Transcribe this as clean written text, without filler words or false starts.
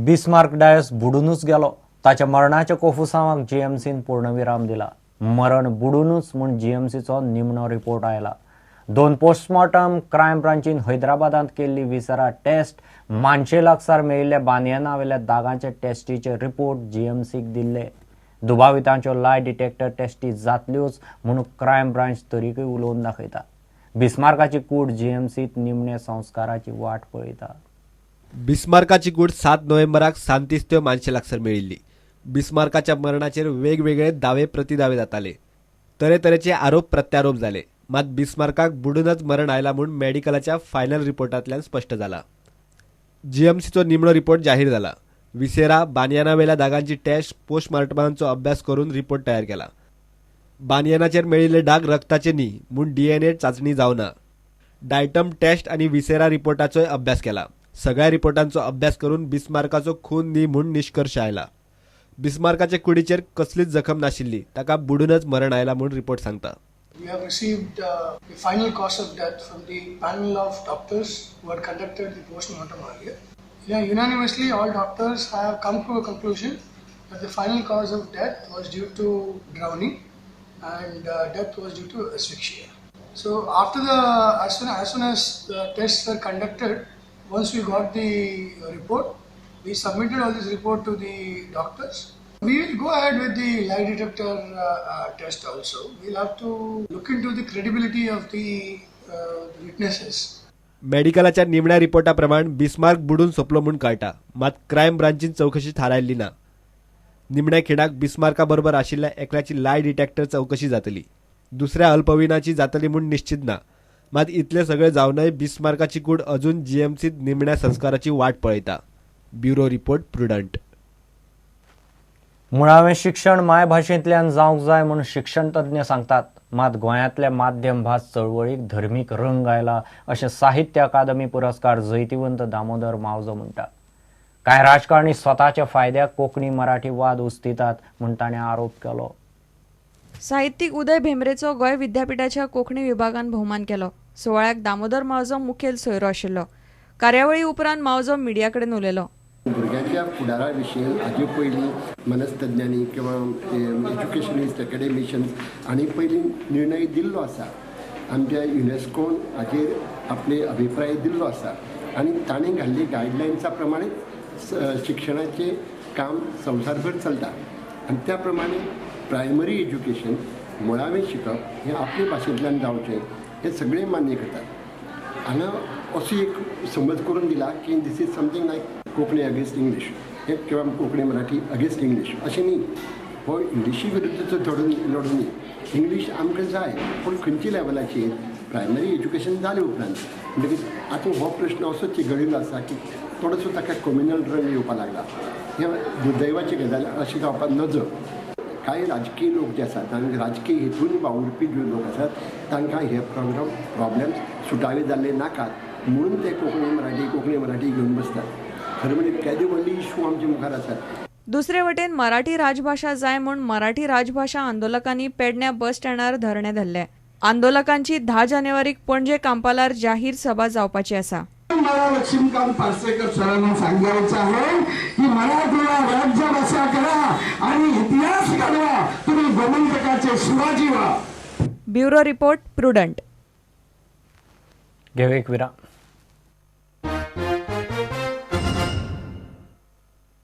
Bismarck Dias बुडूनच गेलो. ताच्या मरणाच्या कोफुसांवाक जीएमसीन पूर्णविराम दिला. मरण बुडूनच म्हूण जीएमसीचो निमणो रिपोर्ट आयला. 2 पोस्टमॉर्टम, क्रायम ब्रांचीन हैदराबादांत केल्ली विसरा टेस्ट, मानशे लागसार मेळिल्ल्या बानयनावेल्या दागांचे टेस्टीचे रिपोर्ट जीएमसीक दिल्ले. दुबावितांच्यो लाय डिटेक्टर टेस्टी जातल्योच म्हूण क्रायम ब्रांच तरीकय उलोवन दाखयता. बिस्मार्काची कूड जीएमसीत निमणे संस्काराची वाट पळयता. बिस्मार्काची कूड 7 नोव्हेंबराक सांतिस्त्यो मानशे लागसार मेळिल्ली. बिस्मार्काच्या मरणाचेर वेगवेगळे दावे प्रतिदावे जाताले. तरेतरेचे आरोप प्रत्यारोप जाले. मात बिस्मार्काक बुडूनच मरण आयला म्हूण मेडिकलाच्या फायनल रिपोर्टांतल्यान स्पश्ट जाला. जीएमसीचो निमणो रिपोर्ट जाहीर जाला. विसेरा, बानयनावेल्या दागांची टेस्ट, पोस्टमार्टमांचो अभ्यास करून रिपोर्ट तयार केला. बानयनाचेर मेळिल्ले डाग रक्ताचे न्ही म्हूण डीएनए चांचणी जावना. डायटम टेस्ट आनी विसेरा रिपोर्टाचोय अभ्यास केला. सगळ्या रिपोर्टांचो अभ्यास करून बिस्मार्काचो खून न्ही म्हूण निश्कर्श आयला. बिस्मार्काचे कुडीचेर कसलीच जखम नाशिल्ली. ताका बुडूनच मरण आयला म्हूण रिपोर्ट सांगता. We have received the final cause of death from the panel of doctors who had conducted the post-mortem earlier. Yeah, unanimously all doctors have come to a conclusion that the final cause of death was due to drowning and death was due to asphyxia. So after the as soon as the tests were conducted, once we got the report, we submitted all this report to the doctors. We will go ahead with the lie detector test also. We'll have to look into the credibility of the witnesses. मेडिकलाच्या निमण्या रिपोर्टा प्रमाण Bismarck बुडून सोंपलो म्हूण कळटा. मात crime ब्रांचीन चवकशी थारायल्ली ना. निमण्या खिणाक बिस्मार्का बरोबर आशिल्ल्या एकल्याची लाय डिटेक्टर चवकशी जातली. दुसऱ्या अल्पविनाची जातली म्हूण निश्चित ना. मात इतले सगळे जावनय बिस्मार्काची कूड अजून जीएमसीत निमण्या संस्काराची वाट पळयता. Bureau report, Prudent. मुळावें शिक्षण मायभाशेंतल्यान जावंक जाय म्हूण शिक्षण तज्ञ सांगतात. मात गोंयांतल्या माध्यम भास चळवळीक धर्मीक रंग आयला अशें साहित्य अकादमी पुरस्कार जैतिवंत दामोदर मावजो म्हणटा. कांय राजकारणी स्वताच्या फायद्याक कोंकणी मराठी वाद उस्तितात म्हूण ताणें आरोप केलो. साहित्यीक उदय भेंब्रेचो गोंय विद्यापीठाच्या कोंकणी विभागान भोवमान केलो. सुवाळ्याक दामोदर मावजो मुखेल सोयरो आशिल्लो. कार्यावळी उपरांत मावजो मिडिया कडेन उलयलो. भुरग्यांच्या फुडारा विशीं हाजे पयलीं मनस्तज्ञांनी किंवा एज्युकेशनिस्ट, एकेडेमिशियन्स हांणी पयलीं निर्णय दिल्लो आसा. आमच्या युनेस्कोन हाचेर आपले अभिप्राय दिल्लो आसा आनी ताणें घाल्ली गायडलायन्सा प्रमाणे शिक्षणाचें काम संवसारभर चलता आनी त्या प्रमाणे प्रायमरी एज्युकेशन, मुळावें शिकप हें आपले भाशेंतल्यान जावचें हें सगळें मान्य करतात. हांगा असो एक समज करून दिला की this is something like Konkani against English हे किंवा कोंकणी मराठी अगेन्स्ट इंग्लीश अशें न्ही. हो इंग्लिशी विरुद्धचो लढो न्ही. इंग्लीश आमकां जाय पूण खंयच्या लेवलाचेर प्रायमरी एज्युकेशन जाले उपरांत म्हणटकीच आतां हो प्रश्न असो चिगळिल्लो आसा की थोडोसो ताका कम्युनल रंग येवपाक लागला. हें दुर्दैवाची गजाल, अशें जावपाक नजो. कांय राजकीय लोक जे आसात, तांकां राजकीय हेतून वावुरपी जे लोक आसात तांकां हे प्रॉब्लेम्स सुटावे जाल्ले नाकात म्हणून ते कोंकणी मराठी कोंकणी मराठी घेवन बसतात. खरें म्हणजे केदे व्हडली इशू आमच्या मुखार आसात. दुसरे वटेन मराठी राजभाशा जाय म्हूण मराठी राजभाशा आंदोलकांनी पेडण्या बस स्टँडार धरणे धरले. आंदोलकांची 10 जानेवारीक पणजे कांपालार जाहीर सभा जावपाची आसा. मला लक्ष्मीकांत पार्सेकर सरांना सांगायचं आहे की मराठीला राज्यभाषा करा आणि इतिहास घडवा, तुम्ही गोमंतकाचे शिवाजी व्हा. Bureau report, Prudent. घेऊ एक विराम.